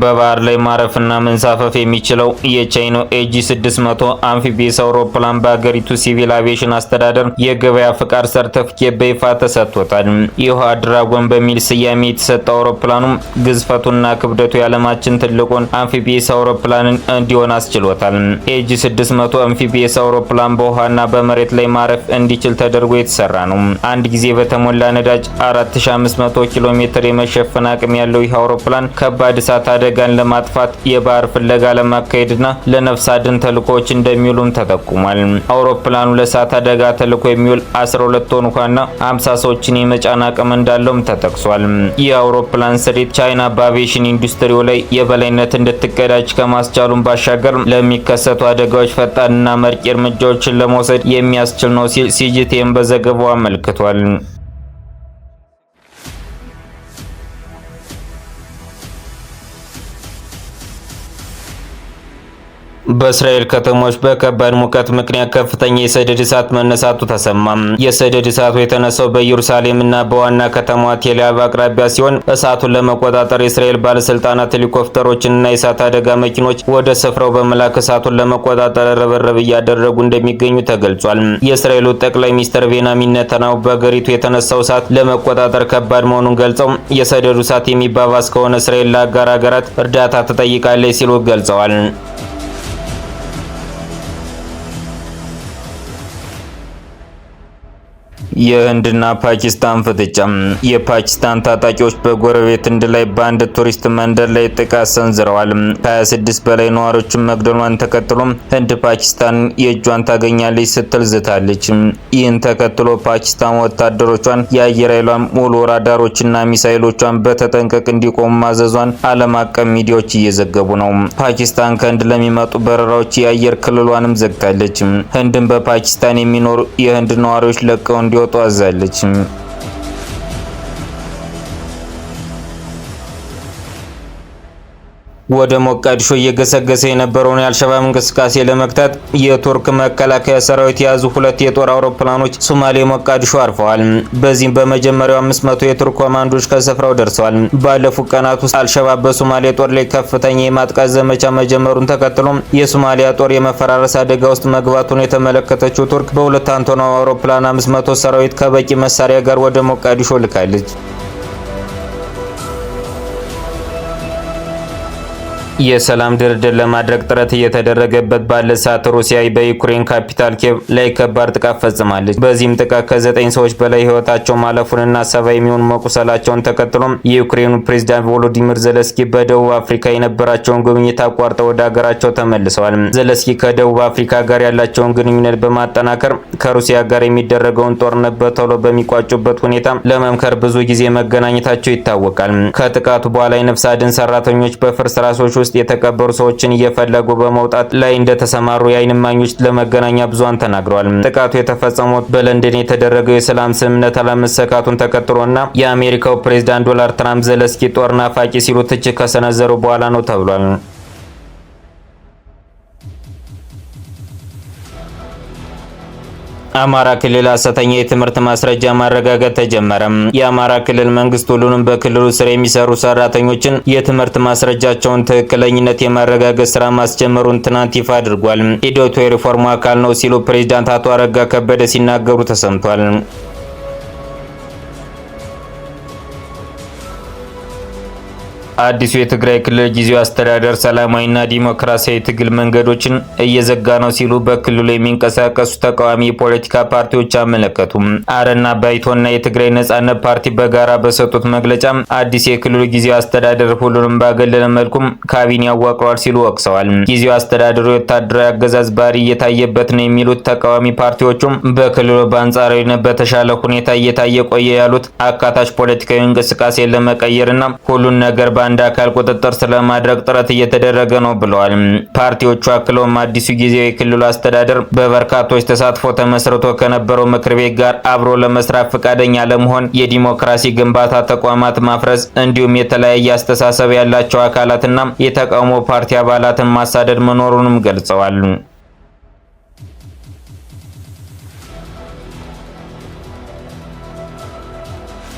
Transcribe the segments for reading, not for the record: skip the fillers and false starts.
በባህር ላይ ማረፍና መንሳፈፍ የሚችለው የቻይናው ኤጂ 600 amphibious አውሮፕላን በአገሪቱ ሲቪል አቪዬሽን አስተዳደር የገበያ ፍቃድ ሰርተፍኬት በይፋ ተሰጥቶታል። የውሃ ድራጎን በሚል ስያሜ የተሰጠው አውሮፕላኑ ግዝፈቱና ክብደቱ የዓለማችን ትልቁን amphibious አውሮፕላንን እንዲሆን አስችሎታል። ኤጂ 600 amphibious አውሮፕላን በውሃና በመሬት ላይ ማረፍ እንዲችል ተደርጎ የተሰራ ነው። አንድ ጊዜ በተሞላ ነዳጅ 4500 ኪሎ ሜትር የመሸፈን አቅም ያለው ይህ አውሮፕላን ከባድ እሳት አደጋን ለማጥፋት፣ የባህር ፍለጋ ለማካሄድና ለነፍስ አድን ተልእኮዎች እንደሚውሉም ተጠቁሟል። አውሮፕላኑ ለእሳት አደጋ ተልእኮ የሚውል 12 ቶን ውሃና 50 ሰዎችን የመጫን አቅም እንዳለውም ተጠቅሷል። ይህ አውሮፕላን ስሪት ቻይና በአቪዬሽን ኢንዱስትሪው ላይ የበላይነት እንድትቀዳጅ ከማስቻሉም ባሻገር ለሚከሰቱ አደጋዎች ፈጣንና አመርቂ እርምጃዎችን ለመውሰድ የሚያስችል ነው ሲል ሲጂቲኤን በዘገባው አመልክቷል። በእስራኤል ከተሞች በከባድ ሙቀት ምክንያት ከፍተኛ የሰደድ እሳት መነሳቱ ተሰማ። የሰደድ እሳቱ የተነሳው በኢየሩሳሌም እና በዋና ከተማዋ ቴል አቪቭ አቅራቢያ ሲሆን፣ እሳቱን ለመቆጣጠር የእስራኤል ባለስልጣናት ሄሊኮፕተሮችንና የእሳት አደጋ መኪኖች ወደ ስፍራው በመላክ እሳቱን ለመቆጣጠር ርብርብ እያደረጉ እንደሚገኙ ተገልጿል። የእስራኤሉ ጠቅላይ ሚኒስትር ቤንያሚን ኔታንያሁ በአገሪቱ የተነሳው እሳት ለመቆጣጠር ከባድ መሆኑን ገልጸው፣ የሰደዱ እሳት የሚባባስ ከሆነ እስራኤል ለአጋር ሀገራት እርዳታ ትጠይቃለች ሲሉ ገልጸዋል። የህንድና ፓኪስታን ፍጥጫ። የፓኪስታን ታጣቂዎች በጎረቤት ህንድ ላይ በአንድ ቱሪስት መንደር ላይ ጥቃት ሰንዝረዋል። ከ26 በላይ ነዋሪዎችን መግደሏን ተከትሎ ህንድ ፓኪስታን የእጇን ታገኛለች ስትል ዝታለች። ይህን ተከትሎ ፓኪስታን ወታደሮቿን፣ የአየር ኃይሏን፣ ሙሉ ራዳሮችና ሚሳይሎቿን በተጠንቀቅ እንዲቆሙ ማዘዟን ዓለም አቀፍ ሚዲያዎች እየዘገቡ ነው። ፓኪስታን ከህንድ ለሚመጡ በረራዎች የአየር ክልሏንም ዘግታለች። ህንድን በፓኪስታን የሚኖሩ የህንድ ነዋሪዎች ለቀው እንዲወጡ አዛለች። ወደ ሞቃዲሾ እየገሰገሰ የነበረውን የአልሸባብ እንቅስቃሴ ለመግታት የቱርክ መከላከያ ሰራዊት የያዙ ሁለት የጦር አውሮፕላኖች ሶማሌ ሞቃዲሾ አርፈዋል። በዚህም በመጀመሪያው 500 የቱርክ ኮማንዶች ከስፍራው ደርሰዋል። ባለፉት ቀናት ውስጥ አልሸባብ በሶማሌ ጦር ላይ ከፍተኛ የማጥቃት ዘመቻ መጀመሩን ተከትሎ የሶማሊያ ጦር የመፈራረስ አደጋ ውስጥ መግባቱን የተመለከተችው ቱርክ በሁለት አንቶኖቭ አውሮፕላን 500 ሰራዊት ከበቂ መሳሪያ ጋር ወደ ሞቃዲሾ ልካለች። የሰላም ድርድር ለማድረግ ጥረት እየተደረገበት ባለ ሰዓት ሩሲያ በዩክሬን ካፒታል ኪየቭ ላይ ከባድ ጥቃት ፈጽማለች። በዚህም ጥቃት ከ9 ሰዎች በላይ ህይወታቸው ማለፉንና 70 የሚሆኑ መቁሰላቸውን ተከትሎም የዩክሬኑ ፕሬዝዳንት ቮሎዲሚር ዘለስኪ በደቡብ አፍሪካ የነበራቸውን ጉብኝት አቋርጠው ወደ ሀገራቸው ተመልሰዋል። ዘለስኪ ከደቡብ አፍሪካ ጋር ያላቸውን ግንኙነት በማጠናከር ከሩሲያ ጋር የሚደረገውን ጦርነት በቶሎ በሚቋጩበት ሁኔታ ለመምከር ብዙ ጊዜ መገናኘታቸው ይታወቃል። ከጥቃቱ በኋላ የነፍስ አድን ሰራተኞች በፍርስራሾች ውስጥ የተቀበሩ ሰዎችን እየፈለጉ በመውጣት ላይ እንደተሰማሩ የዓይን እማኞች ለመገናኛ ብዙሃን ተናግረዋል። ጥቃቱ የተፈጸመው በለንደን የተደረገው የሰላም ስምምነት አለመሳካቱን ተከትሎና የአሜሪካው ፕሬዝዳንት ዶናልድ ትራምፕ ዘለስኪ ጦር ናፋቂ ሲሉ ትችት ከሰነዘሩ በኋላ ነው ተብሏል። አማራ ክልል ሐሰተኛ የትምህርት ማስረጃ ማረጋገጥ ተጀመረ። የአማራ ክልል መንግስት ሁሉንም በክልሉ ስር የሚሰሩ ሰራተኞችን የትምህርት ማስረጃቸውን ትክክለኝነት የማረጋገጥ ስራ ማስጀመሩን ትናንት ይፋ አድርጓል። ሂደቱ የሪፎርሙ አካል ነው ሲሉ ፕሬዚዳንት አቶ አረጋ ከበደ ሲናገሩ ተሰምቷል። አዲሱ የትግራይ ክልል ጊዜያዊ አስተዳደር ሰላማዊና ዲሞክራሲያዊ ትግል መንገዶችን እየዘጋ ነው ሲሉ በክልሉ የሚንቀሳቀሱ ተቃዋሚ የፖለቲካ ፓርቲዎች አመለከቱ። አረና፣ ባይቶና የትግራይ ነጻነት ፓርቲ በጋራ በሰጡት መግለጫ አዲስ የክልሉ ጊዜያዊ አስተዳደር ሁሉንም ባገለለ መልኩም ካቢኔ አዋቅሯል ሲሉ ወቅሰዋል። ጊዜያዊ አስተዳደሩ የወታደራዊ አገዛዝ ባህሪ እየታየበት ነው የሚሉት ተቃዋሚ ፓርቲዎቹም በክልሉ በአንጻራዊነት በተሻለ ሁኔታ እየታየ ቆየ ያሉት አካታች ፖለቲካዊ እንቅስቃሴ ለመቀየርና ሁሉን ነገር በአንድ አካል ቁጥጥር ስለማድረግ ጥረት እየተደረገ ነው ብለዋል። ፓርቲዎቹ አክለውም አዲሱ ጊዜያዊ የክልሉ አስተዳደር በበርካቶች ተሳትፎ ተመስርቶ ከነበረው ምክር ቤት ጋር አብሮ ለመስራት ፈቃደኛ ለመሆን፣ የዲሞክራሲ ግንባታ ተቋማት ማፍረስ እንዲሁም የተለያየ አስተሳሰብ ያላቸው አካላትና የተቃውሞ ፓርቲ አባላትን ማሳደድ መኖሩንም ገልጸዋል።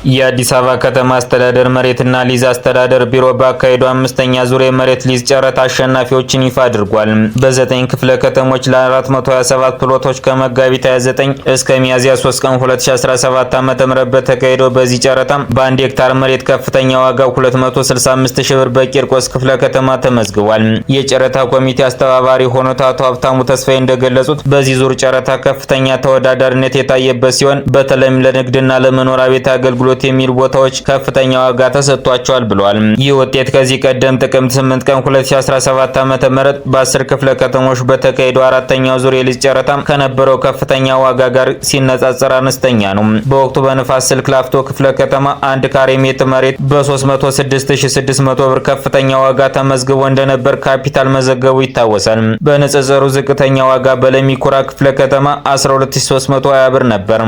የአዲስ አበባ ከተማ አስተዳደር መሬትና ሊዝ አስተዳደር ቢሮ ባካሄደው አምስተኛ ዙር የመሬት ሊዝ ጨረታ አሸናፊዎችን ይፋ አድርጓል። በዘጠኝ ክፍለ ከተሞች ለ427 ፕሎቶች ከመጋቢት 29 እስከ ሚያዝያ 3 ቀን 2017 ዓ.ም በተካሄደው በዚህ ጨረታ በአንድ ሄክታር መሬት ከፍተኛ ዋጋው 265 ሺህ ብር በቂርቆስ ክፍለ ከተማ ተመዝግቧል። የጨረታ ኮሚቴ አስተባባሪ የሆኑት አቶ ሀብታሙ ተስፋዬ እንደገለጹት በዚህ ዙር ጨረታ ከፍተኛ ተወዳዳሪነት የታየበት ሲሆን በተለይም ለንግድና ለመኖሪያ ቤት አገልግሎት የሚውሉ ቦታዎች ከፍተኛ ዋጋ ተሰጥቷቸዋል ብለዋል። ይህ ውጤት ከዚህ ቀደም ጥቅምት 8 ቀን 2017 ዓ.ም በ10 ክፍለ ከተሞች በተካሄደው አራተኛው ዙር የሊዝ ጨረታ ከነበረው ከፍተኛ ዋጋ ጋር ሲነጻጸር አነስተኛ ነው። በወቅቱ በንፋስ ስልክ ላፍቶ ክፍለ ከተማ አንድ ካሬ ሜትር መሬት በ306,600 ብር ከፍተኛ ዋጋ ተመዝግቦ እንደነበር ካፒታል መዘገቡ ይታወሳል። በንጽጽሩ ዝቅተኛ ዋጋ በለሚ ኩራ ክፍለ ከተማ 12320 ብር ነበር።